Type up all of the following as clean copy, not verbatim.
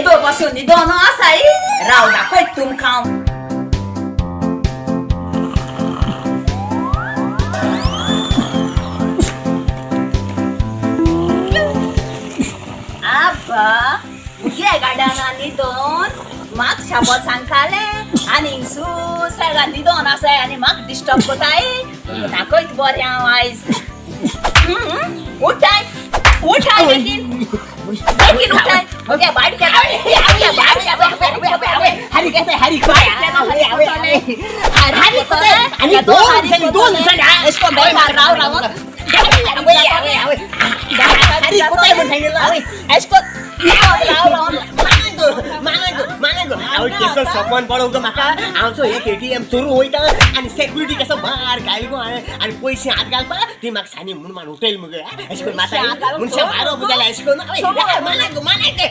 केदो बसून न्हिदोन आसाय राव दाखयत तुमकां हांव. आब्बा मुगे गार्डना न्हिदोन म्हाक शाबो सांगताले आनी सुसेगाद न्हिदोन आसाय आनी म्हाक डिस्टर्ब कोताय. दाखयत बरें हांव आयज. उठाय उठाय बेगीन बेगीन उठाय. मुगे बायट केला हरी कोताय हरी कोताय हरी कोताय आनी दोन दिसांनी 2 दिसांनी एशको बेकार राव राव हरी कोताय म्हूण सांगिल्लो एशको राव राव. मानांगो हांव केसो सपन पळोवंक म्हाका हांवचो एक एटीएम चोरू वयता आनी सेक्युरिटी कसो मार घाल गो आनी पयशे हात घालपा ती म्हाका सानी म्हूण मान उठयल मुगे अशें करून माता मनशां मारप जाल्यार अशें करून मानांगो मानांगो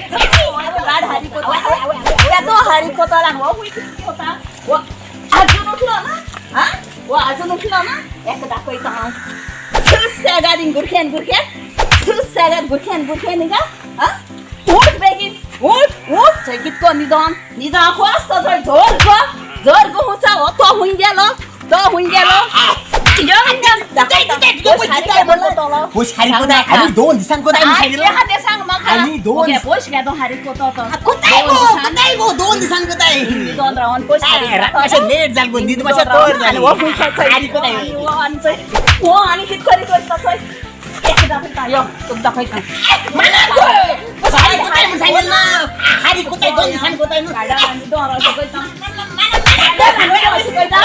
गाड हारी कोता तो हारी कोता हो कोता हो अजून उठलो ना हा हो अजून उठलो ना एका दाखयता हांव. सुसेगाद गुरख्यान गुरख्यान सुसेगाद गुरख्यान गुरख्यान हिंगा हा उठ बेगीन उठ उठ. थंय कितको न्हिदोन न्हिदोन खंय आसता थंय झोर गो झोर गो हुंचा हो तो हुंय गेलो तो हुंय गेलो. आनी 2 दिसांक कोताय म्हूण सांगिल्लो आनी 2 पयशे घेतो हारी कोतो तो कोताय गो कोताय गो 2 दिसांक कोताय न्हिदोन रावन पयशे मातशें लेट जाल गो न्हीद मातशें चड जाली हारी कोताय हो आनी कित करीत वयता चोय एक दाखयता यो तुका दाखयता. मानांगो हारी कोताय म्हूण सांगिल्लो हारी कोताय 2 दिसांक कोताय न्हू. न्हिदोन रावन शिकयता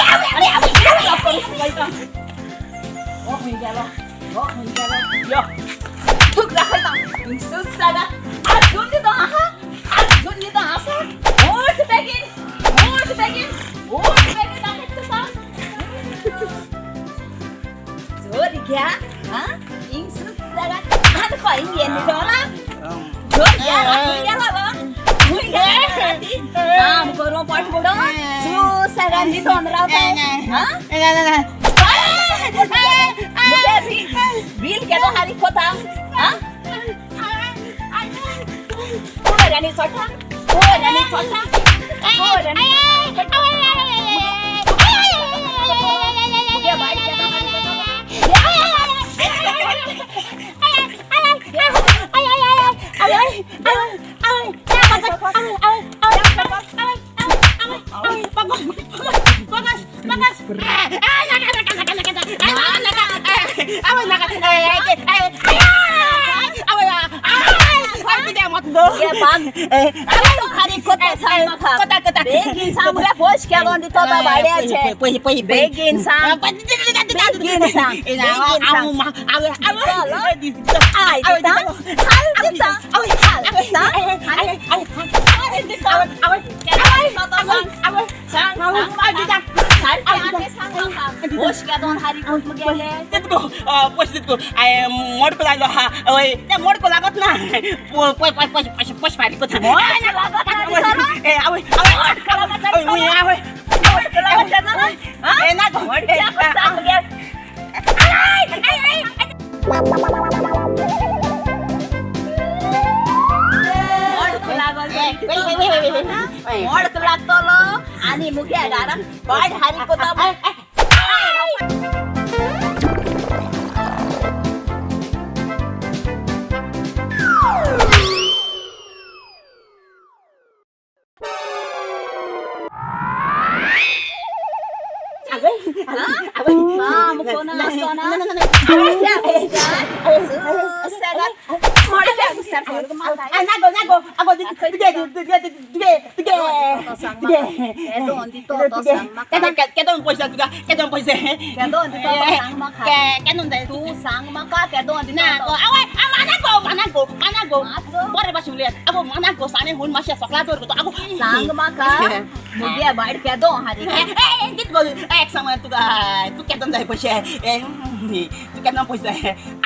शिकयता. हो खंय गेलो हो खंय गेलो यो तुका दाखयता. सुसेगाद अजून न्हिदोन आहा अजून न्हिदोन आसा. उठ बेगीन उठ बेगीन उठ बेगीन दाखयता तुका. जोर घ्या हा हिंग सुसेगाद आनी खंय हिंग न्हिदोना जोर घ्या खंय गेलो खंय गेलो काम करूं पोट बुडोवन सुसेगाद न्हिदोन रावताय हा. बिल केदो हारी कोता हा कोऱ्यानी चोटा कोऱ्यानी चोटा कोऱ्यानी मुगे बायट केदो हारी कोता. बेगीन सांग मुगे पयशे केलो दितो तो भाड्याचे. बेगीन सांग बेगीन सांग बेगीन सांग. I दिता हाल दिता हाल दिता हाल दिता. सांग पयशे दितको मोडको लागलो हा हय ते मोडको लागत ना पयशे पयशे फारीक कोता ए आवय आवय आवय ए ना गो मोडको लागतलो आनी मुगे घरान बायट हारी कोता. काम कोण आसना नागो नागो आगो तुगे तुगे तुगे तुगे केदोन पयशे तुका केदोन पयशे केदोन जाय तूं सांग म्हाका केदोन ना गो आवय मानागो मानागो मानागो बरें भाशेन उलयात आगो मानागो साने हून मातशें सकला दवर गो आगो सांग म्हाका मुगे बायट केदो हारी कित गो एक सांग तुका तूं केदोन जाय पयशे तूं केदोन पयशे जाय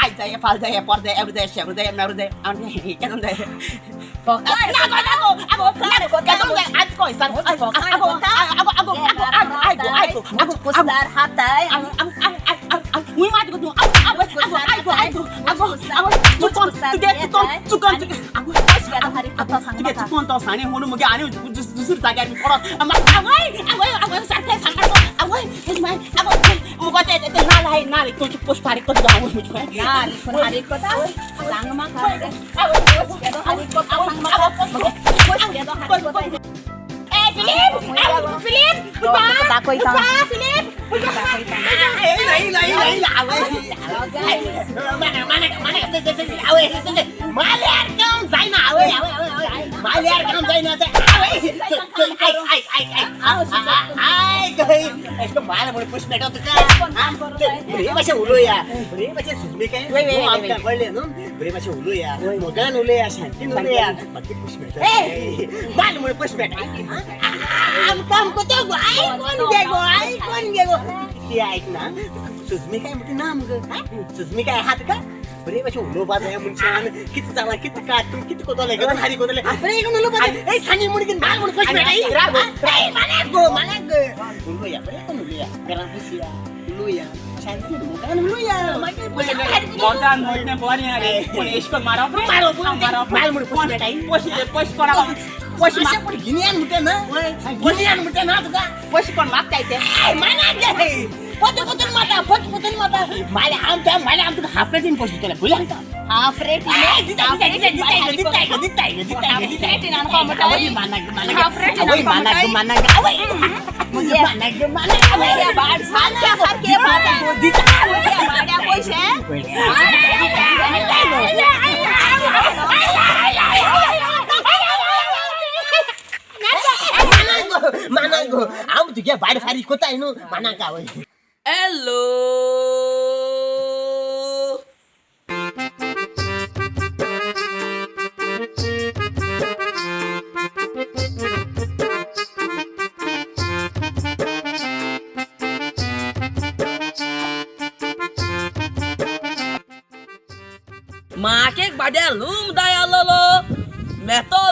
आयज जाय फाल जाय पर जाय एवढ जाय शेवडू जाय मेवडू जाय आनी केदोन जाय नागो नागो आगो केदोन जाय आज कय सांग आगो आगो आगो आगो आयगो आयगो आगो कुसदार हाताय मुई मात गो तूं आगो आगो आगो आगो आगो चुकोन तुगे चुकोन चुकोन तुगे आगो पयशे केदो हारी तो सांग तुगे म्हाका. चुकोन तो साणे म्हणून मगे आनी दुसऱ्या जाग्यार मी परत आवय आवय आवय सारकें सांग आवय म्हजी माय आवय मुगो ते ते नाल हाय नाल तुमची पोस्ट फारीक करता आवय म्हजी माय ना कोण हारीक कोता सांग म्हाका केदो हारीक कोता सांग म्हाका मगे केदो हारीक कोता. ए फिलीप फिलीप दाखयता. फिलीप दाखयता. नाही नाही नाही आवय माल्यार काम जायना आवय आवय आवय माल्यार काम जायना आवय ऐक ऐक ऐक ऐक ऐक माल म्हणून पयशे मेळटा तुका बरे मातशें उलोवया बरे मातशें सुजमे काय आमकां कळ्ळें न्हू बरे मातशें उलोवया मोगान उलोवया शांतीन उलोवया मागीर पयशे मेळटा माल म्हणून पयशे मेळटा आमकां आमकां तो आयकोन घे गो आयकोन घे गो ती ऐक ना सुजमी काय म्हणटा ना मगो सुजमी काय आहा तुका बरे मातशें उलोवपा जाय मनशान कितें जालां कितें काड तूं कितें कोतले केदो हारी कोतले बरें कोण उलोवपा जाय ए सांगी म्हूण कितें माल म्हूण पयशे मेळटा माल्याक गो माल्याक गो उलोवया बरें कोण उलोवया घरान बसया उलोवया शांतीन मोगान उलोवया मागीर मोगान म्हणलें बरें रे पूण एश कोन मारप मारप मारप माल म्हूण पयशे मेळटा पयशे पयशे कोणाक पयशे पूण गिन्यान म्हणटा ना गिन्यान म्हणटा ना तुका पयशे कोण मागताय ते मानाक गे पत पतून माता पत पतून माता माले आमच्या माले आम तुका हाफ रेटीन पयशे दितले पयलीं सांगता हाफ रेट दिता दिता दिता दिता दिता दिता दिता दिता आवय मानाक मानाक हाफ रेटीन आवय मानाक मानाक आवय मानाक मानाक आवय बाड सारके सारके दिता भाड्या पयशे. मानाक मानाक हांव तुगे भायर फारीक कोताय न्हू मानाक आवय. हॅलो माकेक बाड्या लूम दाय आलोलो मेतो